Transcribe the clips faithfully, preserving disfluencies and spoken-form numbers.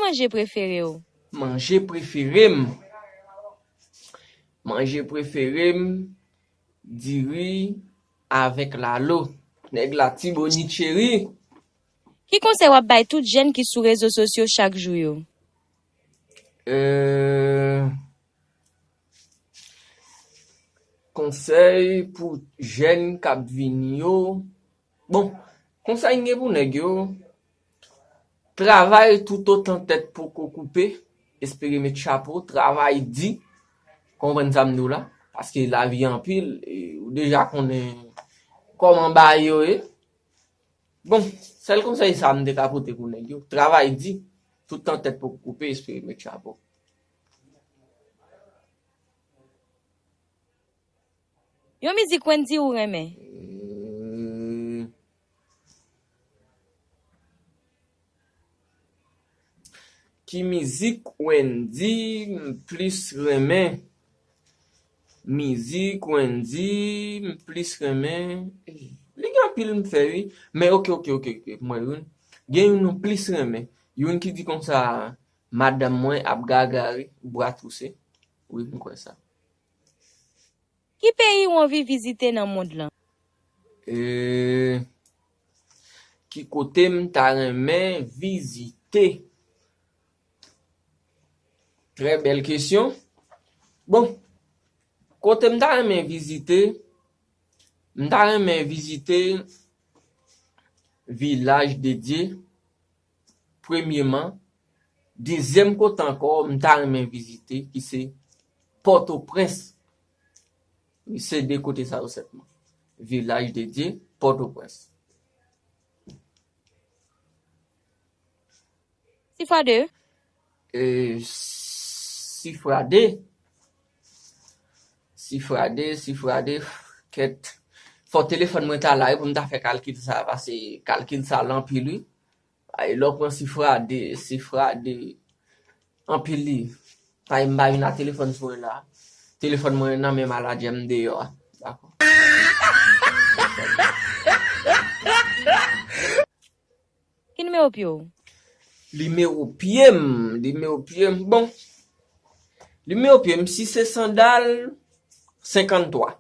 Manje prefere w? Manje prefere m. Manje prefere m, diri avèk lalo. Nèg Latibonit cheri. Ki konsèy w ap bay tout jèn ki sou rezo sosyo chak jou yo? Euh, konsèy pou jèn k ap vini yo. Bon, konsèy m gen pou nèg yo, travay toutotan tèt poko koupe, espere met chapo, travay di, konprann sa m di w la, paske lavi anpil, e ou deja konnen kòman bagay yo ye. Bon, sèl konsèy sa m te ka pote pou nèg yo, travay di, toutotan tèt poko koupe, espere met chapo. Yon mizik Wendyy ou renmen? Hmm. Ki mizik Wendyy m plis renmen? Mizik Wendyy m plis renmen. Li gen anpil m fè wi. Men oke, oke, oke, oke. Mwen youn. Gen youn m plis renmen. Youn ki di konsa, madanm mwen ap gaga wi, bra twouse. Wi, m kwè sa. Ki peyi w anvi vizite nan mond lan? E, ki kote m ta renmen vizite? Trè bèl kesyon. Bon, kote m ta renmen vizite? M ta renmen vizite Vilaj de Dye, premyeman. Dezyèm kote ankò, m ta renmen vizite, ki se Pòtoprens. Wi, se de kote sa yo sèlman. Vilaj de Dye, Pòtoprens. Sifrade? E, sifrade. Sifrade, sifrade, kèt. Fò telefòn mwen ta la wi pou m ta fè kalkil sa, paske kalkil sa l anpil wi. Ay, lè w pran sifrade, sifrade, anpil li. Ay, m pa vin ak telefòn sou mwen la. Telefòn mwen nan men maladjè m deyò a. Dakò. Ki nimewo pye w? Nimewo pye m, nimewo pye m. Bon. Nimewo pye m, si se sandal, senkanntwa.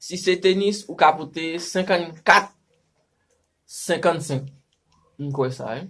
Si se tenis, ou ka pote senkannkat, senkannsenk. M kwè sa, wi.